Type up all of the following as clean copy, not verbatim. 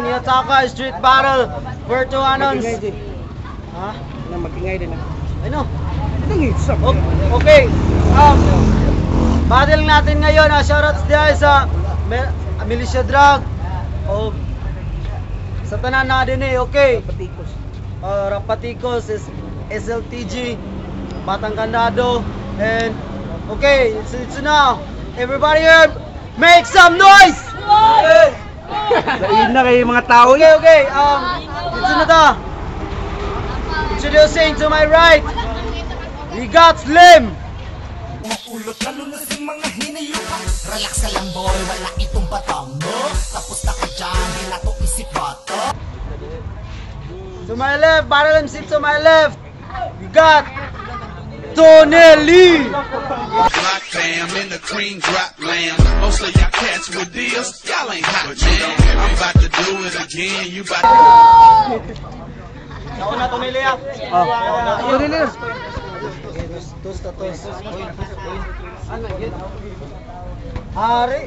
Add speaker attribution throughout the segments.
Speaker 1: Yataka Street Battle Virtuanons. Ha?
Speaker 2: Na magingay din na.
Speaker 1: Ano?
Speaker 2: Ano?
Speaker 1: Okay. Battle natin ngayon, shoutouts diay sa Militia Drug o sa tanan na din eh, okay.
Speaker 2: Patikos.
Speaker 1: Rapatikos is SLTG, Batang Kandado, and okay, it's now. Everybody here, make some noise!
Speaker 2: Lain na kay mga tao.
Speaker 1: Okay. It's na ta. Introducing to my right, we got Slim.
Speaker 3: Ulot lalo na sa mga hinayupak. Relax ka lang, boy, wala itong batang mo. Tapos na ka dyan, di na to isip bata.
Speaker 1: To my left, Battle MC to my left, we got Tony Lee.
Speaker 4: Block fam in the cream drop lamb. Most of y'all cats with deals, y'all ain't hot, man. I'm about to do it again. You about
Speaker 1: Nauna, Tony Lee ah.
Speaker 2: Oh. Tony Lee.
Speaker 1: Tos ta tos. Hari.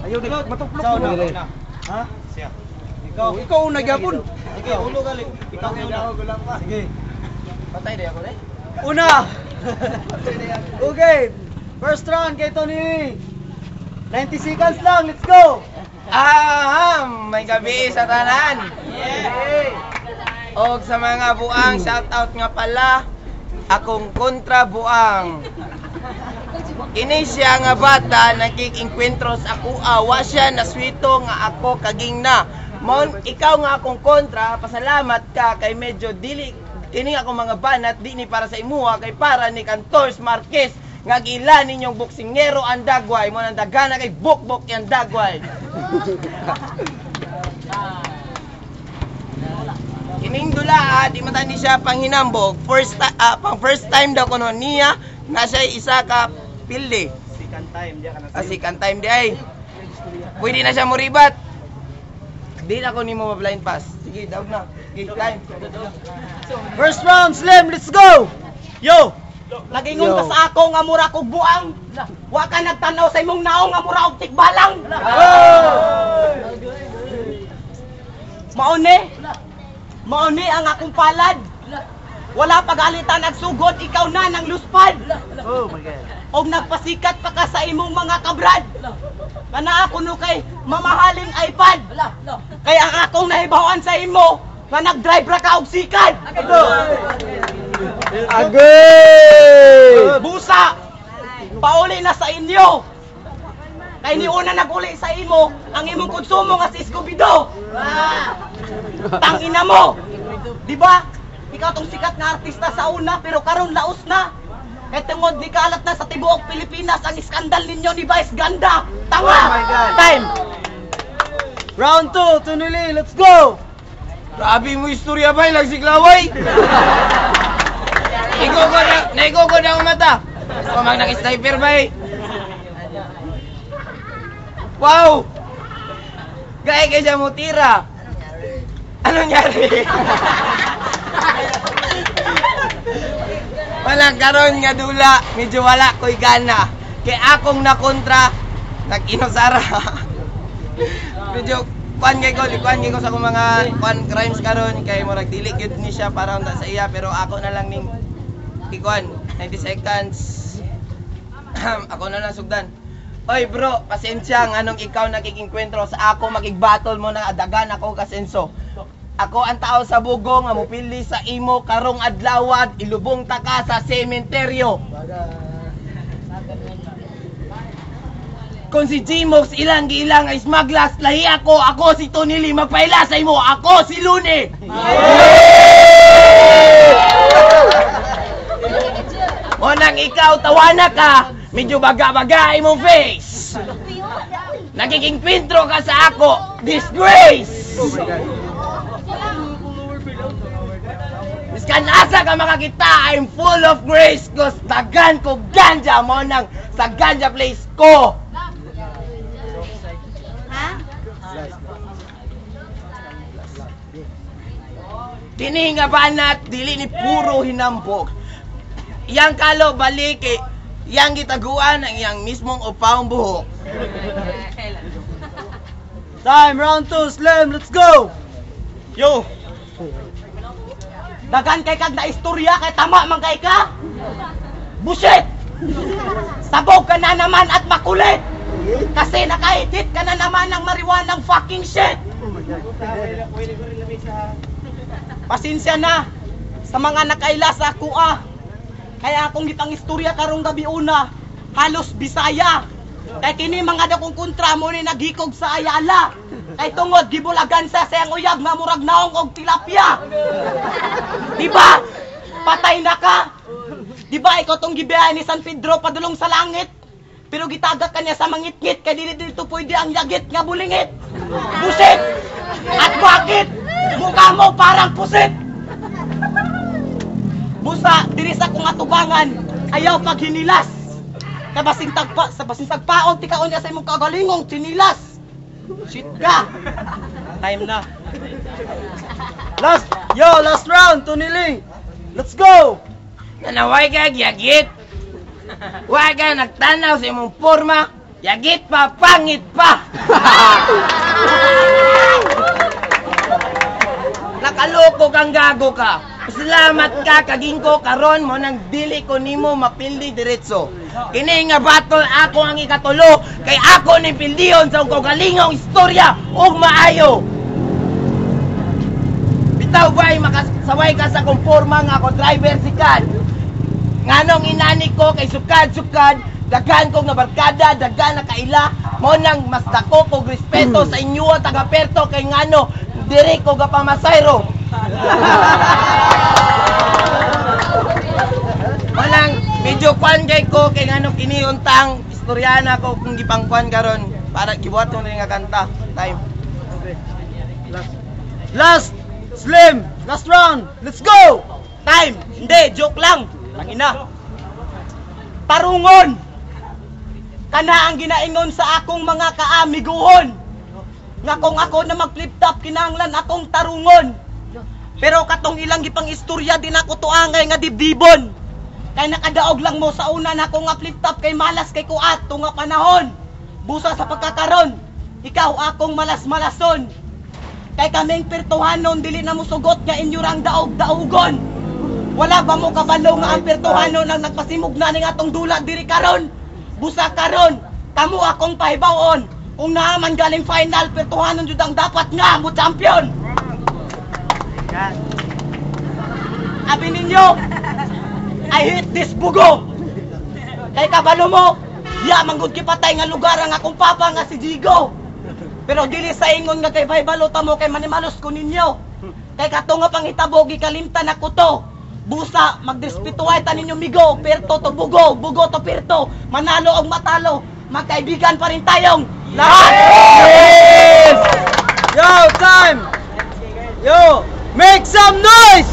Speaker 2: Ayaw di matuplok
Speaker 1: Ikaw
Speaker 2: mo.
Speaker 1: na. Ha? Siya. Ikaw.
Speaker 2: Oh, ikaw una gyapon.
Speaker 1: Sige, ulo gali. Ikaw una. Sige.
Speaker 5: Patay di ako eh.
Speaker 1: Una. Okay. First round kay Tony Lee. 90 seconds lang. Let's go.
Speaker 5: Aham, may gabi sa tanan. Og sa mga buang, shout out nga pala akong kontra buang. Kini siya nga bata nakikingkwentro sa ako, wa siya naswito nga ako kaging na. Mon ikaw nga akong kontra, pasalamat ka kay medyo dili kini akong mga banat di ni para sa imuha kay para ni Cantors Marquez nga giila ninyong boksingero ang dagway mo nang dagana kay bukbok yang dagway. Kining dula di man ni siya panghinambog. Pang first time daw kuno niya na siya isa ka pildi.
Speaker 2: Second time diya ka na.
Speaker 5: Second time di ay. Pwede na siya moribat. Di na ko nimo ma-blind pass. Sige, daog na. Sige, time.
Speaker 1: First round, Slim. Let's go. Yo.
Speaker 6: Nagingon ka sa ako nga mura kog buang. Wa ka nagtanaw sa imong naong nga mura og tikbalang. Maone. Maone ang akong palad. Wala pagalitan nagsugod, ikaw na nang luspad.
Speaker 2: Oh my God.
Speaker 6: Og nagpasikat pa ka sa imong mga kabrad. Kana ako no kay mamahaling iPad. Kay ang akong nahibawan sa imo nga nag-drive ra ka og sikad.
Speaker 1: Agay.
Speaker 6: Busa! Pauli na sa inyo! Kay ni una naguli sa imo, ang imong konsumo nga si Scooby-Doo! Tangina mo! Di ba? Ikaw tong sikat nga artista sa una, pero karon laos na! Kay tungod ni kalat na sa tibuok Pilipinas ang iskandal ninyo ni Vice Ganda! Tanga!
Speaker 1: Oh my God.
Speaker 6: Time!
Speaker 1: Round 2, Tony Lee. Let's go.
Speaker 5: Grabe mo istorya ba, nagsiklaway. Ikaw ko na, naikaw ko na ang mata. Pamang nag-sniper ba eh. Wow! Gaya kay siya mo tira. Ano nangyari? Walang karon nga dula, medyo wala ko'y gana. Kay akong nakontra, nag-inosara. Medyo kuan kay ko, kuan kay ko sa akong mga kuan crimes karon kay murag dili gyud ni siya para unta sa iya, pero ako na lang ning ikuan 90 seconds. Ako na lang sugdan. Oy bro, pasensya nga anong ikaw nakikingkwentro sa ako makig-battle mo na adagan ako kasenso. Ako ang tao sa bugong nga mupili sa imo karong adlawad ilubong ta ka sa sementeryo. Kung si Gmox ilang giilang ay smaglas, lahi ako, ako si Tony Lee, magpaila sa imo, ako si Lune! O nang ikaw, tawana ka, medyo baga-baga imong face. Nagiging pintro ka sa ako, disgrace! Biskan asa ka makakita, I'm full of grace, cause dagan ko ganja mo nang sa ganja place ko. Kini nga banat, dili ni puro hinambog. Yang kalo balik eh, Iyang gitaguan ang iyang mismong upawng buhok.
Speaker 1: Time, round 2, Slim, let's go!
Speaker 6: Yo! Dagan kay kag na istorya kay tama man kay ka. Busit! Sabog ka na naman at makulit! Kasi nakaedit ka na naman ng mariwanang fucking shit! Pasensya na sa mga nakaila sa ako ah. Kaya akong gitang istorya karong gabi una, halos Bisaya. Kay kini mga dakong kontra mo ni naghikog sa Ayala. Kay tungod gibulagan sa sayang uyab nga murag naong og tilapia. Di ba? Patay na ka. Di ba ikaw tong gibiyahe ni San Pedro padulong sa langit? Pero gitagak ka niya sa mangitngit kay dili dito pwede ang yagit nga bulingit. Busit! At bakit? Mukha mo parang pusit! Busa, diri sa kong atubangan, ayaw paghinilas. Kay basing tagpa, sa basing tagpaon, tikaon niya sa imong kagalingong tsinilas. Shit ka! Time na.
Speaker 1: Last, yo, last round, Tony Lee. Let's go!
Speaker 5: Nanaway ka, yagit. Wa ka nagtanaw sa imong forma, yagit pa, pangit pa. Nakaloko kang gago ka. Salamat ka kagingko karon mo nang dili ko nimo mapildi diretso. Kini nga battle ako ang ikatulo kay ako ni pildihon sa kaugalingong istorya ug maayo. Bitaw ba'y makasaway ka sa kumporma nga ako driver si Kad. Nganong inani ko kay sukad-sukad, daghan kong nabarkada, daghan na kaila, mo nang mas dako kog respeto sa inyo taga Perto kay ngano diri ko gapamasayro. Walang medyo kwan kay ko kay ngano kini untang istoryana ko kung gipangkwan karon para gibuhat ko na nga kanta. Time.
Speaker 1: Last, Slim, last round, let's go!
Speaker 6: Time! Hindi, joke lang. Tangina. Tarungon! Kana ang ginaingon sa akong mga kaamiguhon. Nga kung ako na mag-flip top, kinahanglan akong tarungon. Pero katong ilang gipang istorya din ako tuangay nga dibdibon. Kay nakadaog lang mo sa una na ako nga flip top kay malas kay kuat nga panahon. Busa sa pagkakaron, ikaw akong malas-malason. Kay kaming pertuhanon dili na musugot nga inyurang daog-daugon. Wala ba mo kabalo nga ang pertuhanon ang nagpasimog na ning atong dula diri karon? Busa karon, kamo akong pahibawon. Kung naaman galing final, pertuhanon jud ang dapat nga mo champion. Abi ninyo, I hate this bugo. Kay kabalo mo, diya manggod kipatay nga lugar ang akong papa nga si Jigo. Pero dili sa ingon nga kay bahibalo ta mo kay manimalos ko ninyo. Kay kato nga panghitabo gikalimtan ako to. Busa magdrespetuhay ta ninyo migo, perto to bugo, bugo to perto, manalo og matalo, magkaibigan pa rin tayong lahat.
Speaker 1: Yes! Yo, time! Yo, make some noise!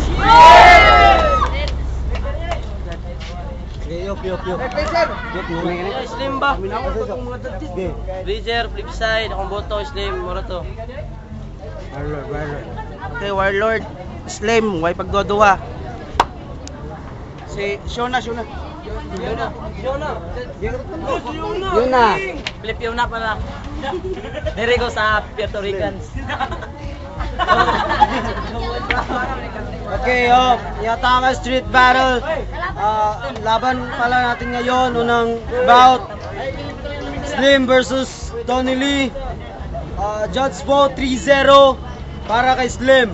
Speaker 1: Okay, yok, yok, yok.
Speaker 5: Slim ba? Breezer, flip side, akong boto, Slim, mura to. Okay, Warlord, Slim, way pagduwa-duwa. Si Shona, Shona. Yuna, Yuna.
Speaker 1: Yun na.
Speaker 5: Flip Yuna pala. Dire ko sa Puerto Ricans.
Speaker 1: Okay, oh, Yatama Street Battle. Ah, laban pala natin ngayon, unang bout. Slim versus Tony Lee. Ah, judge vote 3-0 para kay Slim.